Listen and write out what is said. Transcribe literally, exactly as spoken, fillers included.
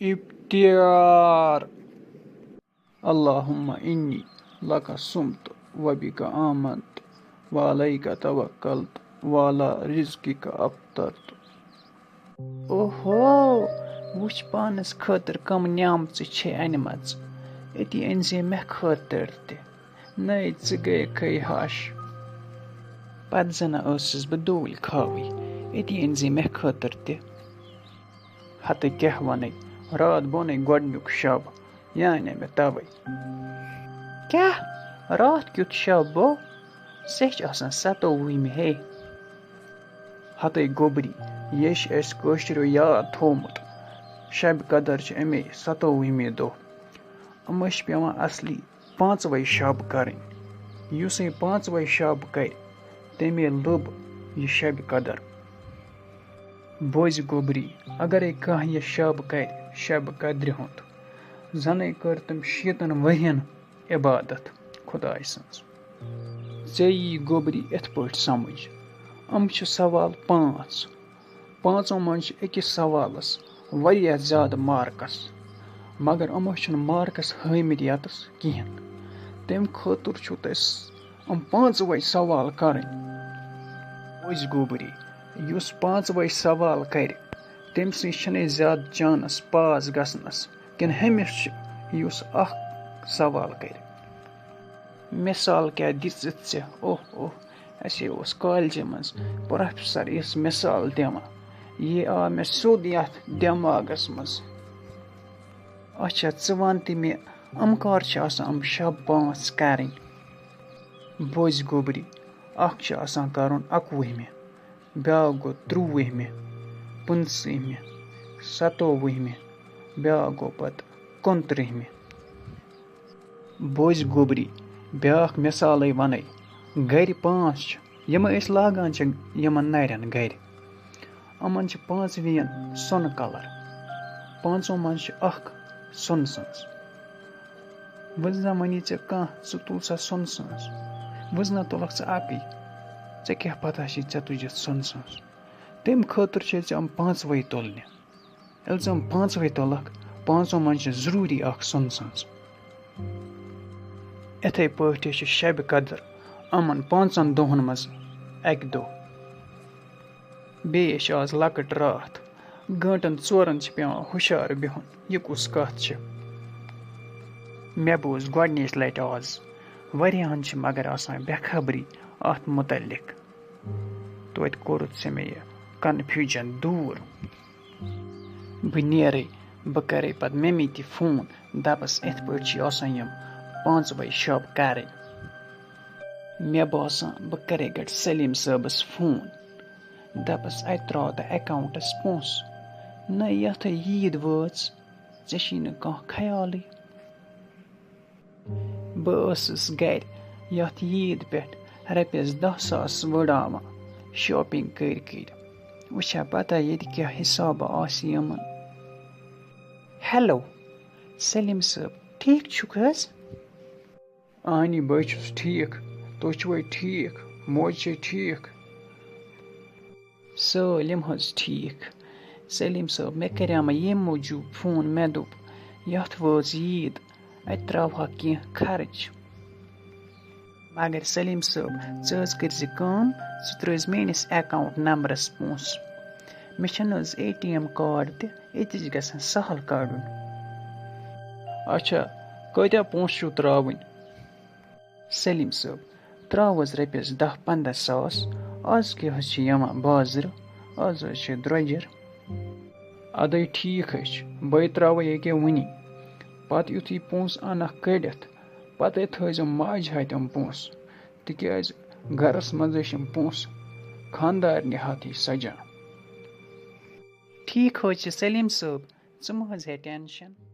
اختیار. اللهم إني لك صمت وبك آمنت وعليك توكلت وعلى رزقك أفطرت. اوہو، وٕچھ پانس خٲطرٕ کم نعمژٕ چھے انِمژٕ، أتی أنۍ زِ مےٚ خٲطرٕ تہِ۔ نَے ژٕ گٔیکھٕے ہَش۔ پتہٕ زنہٕ ٲسٕس بہٕ ڈوٗلۍ کھاوٕے، أتی أنۍ زِ مےٚ خٲطرٕ تہِ۔ ہتہٕ کیٛاہ وَنَے، راتھ بونے گۄڈٕنیُک شب، یہِ اَنے مےٚ تَوَے۔ کیٛاہ؟ راتھ کیُتھ شب بو؟ سیٚچھ آسان ستووُہمہِ ہے۔ ہتَے گوٚبری، یے چھِ اَسہِ کٲشرٮ۪و یاد تھوٚومُت۔ شبِ قدر چھِ اَمے ستووُہمہِ دۄہ۔ یِم ٲسۍ پٮ۪وان اصلی پانٛژوَے شب کرٕنۍ۔ یُس یہِ پانٛژوَے شب کرِ، تٔمے لوٚب یہِ شبِ قدر۔ بوزِ گوٚبری، اگرے کانٛہہ یہِ شب کرِ، شبِ قدرِ ہُنٛد، زنَے کٔر تٔمۍ شیٖتن ؤرین عبادت خدایہِ سٕنٛز۔ ژےٚ یی گوٚبری یِتھ پٲٹھۍ سمجھ۔ یِم چھِ سوال پانٛژھ۔ پانٛژو منٛز چھِ أکِس سوالس واریاہ زیادٕ مارکس، مگر یِمو چھِنہٕ مارکس ہٲومٕتۍ یَتس کِہیٖنۍ۔ تَمہِ خٲطرٕ چھُو تۄہہِ س-، یِم پانٛژوَے سوال کرٕنۍ۔ بوزِ گوٚبری، یُس پانٛژوَے سوال کرِ، تٔمۍ سٕنٛز چھَنہٕ زیادٕ چانس پاس گژھنس، کِنہٕ ہُمِس چھِ، یُس اکھ سوال کرِ۔ مثال کیٛاہ دِژٕتھ ژےٚ؟ اوہ اوہ، اَسے اوس کالجہِ منٛز پروفیسر یِژھ مثال دِوان، یہِ آو مےٚ سیوٚد یَتھ دٮ۪ماغس منٛز۔ اچھا، ژٕ وَن تہِ مےٚ، یِم کر چھِ آسان یِم شب پانٛژھ کرٕنۍ؟ بوزِ گوٚبری، اکھ چھُ آسان کرُن اَکوُہمہِ، بیٛاکھ گوٚو ترٛوُہمہِ، پٕنٛژٕہمہِ، ستووُہمہِ، بیٛاکھ گوٚو پتہٕ کُنترٕہمہِ۔ بوزِ گوٚبری، بیٛاکھ مثالٕے وَنَے۔ گَرِ پانٛژھ چھِ، یِمہٕ أسۍ لاگان چھِ یِمَن نَرٮ۪ن گَرِ۔ یِمَن چھِ پانٛژوٕنیَن سۄنہٕ کَلَر۔ پانٛژو منٛز چھِ اَکھ سۄنہٕ سٕنٛز۔ وۄنۍ زَن وَنی ژےٚ کانٛہہ، ژٕ تُل سا سۄنہٕ سٕنٛز۔ وۄنۍ زَن تُلَکھ ژٕ اَکٕے، ژےٚ کیٛاہ پَتہ چھِ ژےٚ تُجِتھ سۄنہٕ سٕنٛز؟ تَمہِ خٲطرٕ چھِ ژےٚ یِم پانٛژوَے تُلنہِ۔ ییٚلہِ ژٕ یِم پانٛژوَے تُلَکھ، پانٛژو منٛز چھِ ضروٗری اَکھ سۄنہٕ سٕنٛز۔ یِتھَے پٲٹھۍ چھِ شبِ قدر یِمَن پانٛژَن دۄہَن منٛز اَکہِ دۄہ۔ بیٚیہِ چھِ آز لۄکٕٹ راتھ، گٲنٛٹَن ژورَن چھِ پٮ۪وان ہُشار بِہُن۔ یہِ کُس کَتھ چھِ؟ مےٚ بوٗز گۄڈٕنِچ لَٹہِ آز، واریاہَن چھِ مگر آسان بے خبری اَتھ مُتعلِق۔ توتہِ کوٚرُتھ ژےٚ مےٚ یہِ confusion دوٗر۔ بہٕ نیرے، بہٕ کرے پتہٕ ممی تہِ فون، دپس، یِتھ پٲٹھۍ چھِ آسان یِم پانٛژوے شب کرٕنۍ۔ مےٚ باسان، بہٕ کرے گۄڈٕ سلیٖم صٲبس فون، دپس، اتہِ ترٛاو تہٕ اکاونٹس پونٛسہٕ۔ نہ، یتھ عیٖد وٲژ، ژےٚ چھی نہٕ کانٛہہ خیالٕے۔ بہٕ ٲسٕس گرِ یتھ عیٖد پٮ۪ٹھ رۄپیس دَہ ساس وٕڑاوان، shopping کٔرۍ کٔرۍ۔ وٕچھا پتہ ییٚتہِ کیٛاہ حسابہ آسہِ یِمن۔ ہیلو، سلیٖم صٲب، ٹھیٖک چھُکھ حظ؟ اہنی، بہٕ چھُس ٹھیٖک۔ تُہۍ چھِوٕ ٹھیٖک؟ موج چھے ٹھیٖک؟ سٲلِم حظ ٹھیٖک۔ سلیٖم صٲب، مےٚ کریٛاما ییٚمہِ موٗجوٗب فون، مےٚ دوٚپ، یَتھ وٲژ عیٖد، اَتہِ ترٛاوہا کینٛہہ خرٕچ۔ مگر سلیٖم صٲب، ژٕ حظ کٔرۍ زِ کٲم، ژٕ ترٛٲوزِ میٛٲنِس account نمبرَس پونٛسہٕ۔ مےٚ چھَنہٕ حظ اے ٹی ایم کارڈ تہِ، أتی چھِ گژھان سہل کَڑُن۔ اچھا، کۭتیٛاہ پونٛسہٕ چھِو ترٛاوٕنۍ؟ سلیٖم صٲب، ترٛاو حظ رۄپیَس دَہ پنٛداہ ساس۔ آز کیٛاہ حظ چھِ یِوان بازرٕ؟ آز حظ چھِ درٛۄجَر۔ اَدَے ٹھیٖک حظ چھِ، بَے ترٛاوَے ییٚکیٛاہ وٕنی۔ پَتہٕ یُتھُے پونٛسہٕ اَنَکھ کٔڑِتھ، پَتَے تھٲیزیو ماجہِ ہَتہِ یِم پونٛسہٕ، تِکیٛازِ گَرَس منٛزٕے چھِ یِم پونٛسہٕ خانٛدارنہِ ہَتھٕے سَجان۔ ٹھیٖک حظ چھِ سلیٖم صٲب، ژٕ مہٕ حظ ہےٚ ٹٮ۪نشَن۔